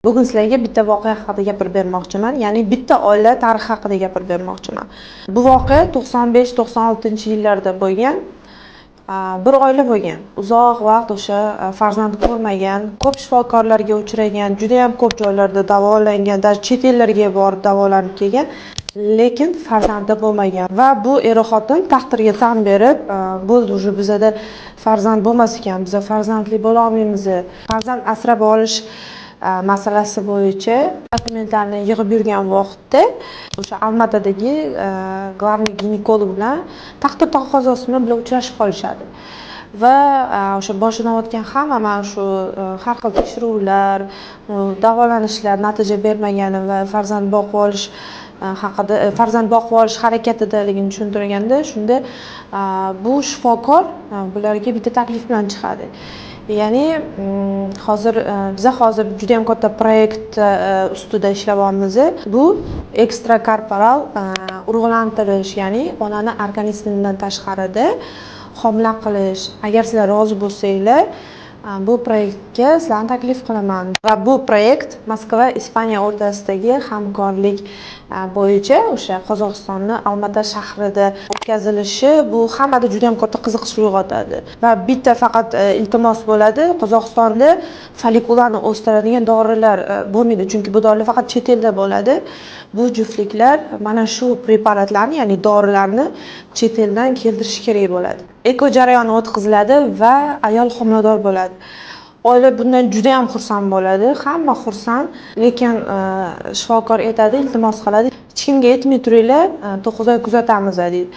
Bugun sizlarga bitta voqea haqida gapirib bermoqchiman, ya'ni bitta oila tarixi haqida gapirib bermoqchiman. Bu voqea 95-96-yillarda bo'lgan. Bir oila bo'lgan. Uzoq vaqt o'sha farzand ko'rmagan, ko'p shifokorlarga uchragan, judayam ko'p joylarda davolangan, даже chet ellarga borib davolanib kelgan, lekin farzandi bo'lmagan. Va bu er-xotin taqdirga tan berib, bo'ldi, уже bizada farzand bo'lmas ekan, biza farzandli bo'la olmaymiz. Farzand asrab olish masalasi bo'yicha dokumentlarni yig'ib yurgan vaqtda o'sha Almatadagi главный ginekolog bilan taqdir taqozosi bilan bular uchrashib qolishadi. Va o'sha boshidan o'tgan hamma mana shu har xil tekshiruvlar, davolanishlar natija bermagani va farzand boqib olish haqida, farzand boqib olish harakatidaligini tushuntirganda, shunda bu shifokor bularga bitta taklif bilan chiqadi. Ya'ni hozir biza hozir judayam katta proyekt ustida ishlayapmiz. Bu ekstrakorporal urug'lantirish, ya'ni onani organizmidan tashqarida homila qilish. Agar sizlar rozi bo'lsanglar, bu proyektga sizlarni taklif qilaman. Va bu proyekt Moskva, Ispaniya o'rtasidagi hamkorlik bo'yicha o'sha Qozog'istonni Almata shahrida o'tkazilishi bu hammada judayam katta qiziqish uyg'otadi. Va bitta faqat iltimos bo'ladi: Qozog'istonda follikulani o'stiradigan dorilar bo'lmaydi, chunki bu dorilar faqat chet elda bo'ladi. Bu juftliklar mana shu preparatlarni, ya'ni dorilarni chet eldan keltirish kerak bo'ladi. Eko jarayoni o'tkaziladi va ayol homilador bo'ladi. Oila bundan judayam xursand bo'ladi, hamma xursand, lekin shifokor aytadi, iltimos qiladi: "Hech kimga aytmay turinglar, 9 oy kuzatamiz", deydi.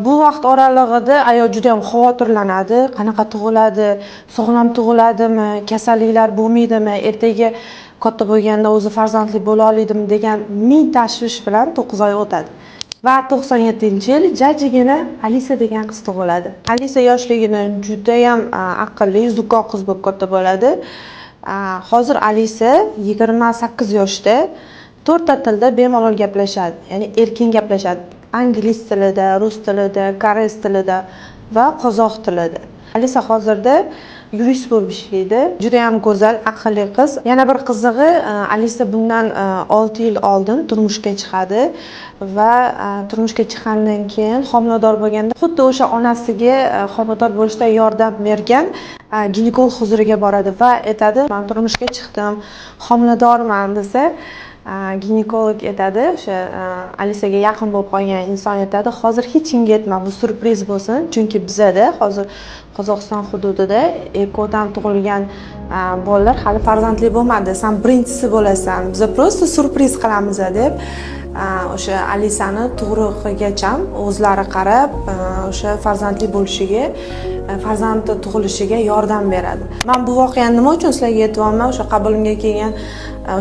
Bu vaqt oralig'ida ayol judayam xavotirlanadi: qanaqa tug'iladi, sog'lom tug'iladimi, kasalliklar bo'lmaydimi, ertaga katta bo'lganda o'zi farzandli bo'la oladimi degan ming tashvish bilan 9 oy o'tadi. Va 97-yil jajjigina Alisa degan qiz tug'iladi. Alisa yoshligidan judayam aqlli, zuko qiz bo'lib katta bo'ladi. Hozir Alisa 28 yoshda, to'rtta tilda bemalol gaplashadi, ya'ni erkin gaplashadi: ingliz tilida, rus tilida, koreys tilida va qozoq tilida. Alisa hozirda yurist bo'lib ishlaydi. Judayam go'zal, aqlli qiz. Yana bir qizig'i, Alisa bundan 6 yil oldin turmushga chiqadi va turmushga chiqqandan keyin homilador bo'lganda, xuddi o'sha onasiga homilador bo'lishda yordam bergan ginekolog huzuriga boradi va aytadi: "Man turmushga chiqdim, homiladorman", desa, ginekolog aytadi, o'sha Alisaga yaqin bo'lib qolgan inson aytadi: "Hozir hech kimga aytma, bu syurpriz bo'lsin, chunki bizada hozir Qozog'iston hududida ekodan tug'ilgan bolalar hali farzandli bo'lmadi, san birinchisi bo'lasan, biza просто syurpriz qilamiz", deb o'sha Alisani tug'ruqigacham o'zlari qarab, o'sha farzandli bo'lishiga, farzandi tug'ilishiga yordam beradi. Man bu voqeani nima uchun sizlarga aytyapman? O'sha qabulimga kelgan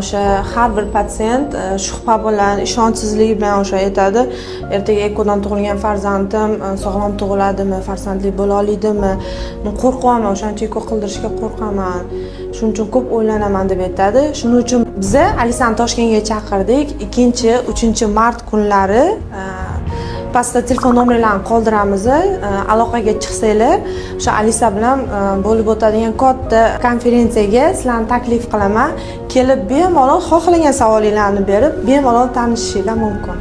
o'sha har bir patsient shubha bilan, ishonchsizlik bilan o'sha aytadi: "Ertaga ekodan tug'ilgan farzandim sog'lom tug'iladimi, farzandli bo'la oladimi, qo'rqyapman, o'shaning uchun eko qildirishga qo'rqaman, shuning uchun ko'p o'ylanaman", deb aytadi. Shuning uchun biza Alisani Toshkentga chaqirdik. 2-3 mart kunlari pastda telefon nomerlarini qoldiramiz, aloqaga chiqsanglar, o'sha Alisa bilan bo'lib o'tadigan katta konferensiyaga sizlarni taklif qilaman. Kelib, bemalol xohlagan savolinglarni berib, bemalol tanishishinglar mumkin.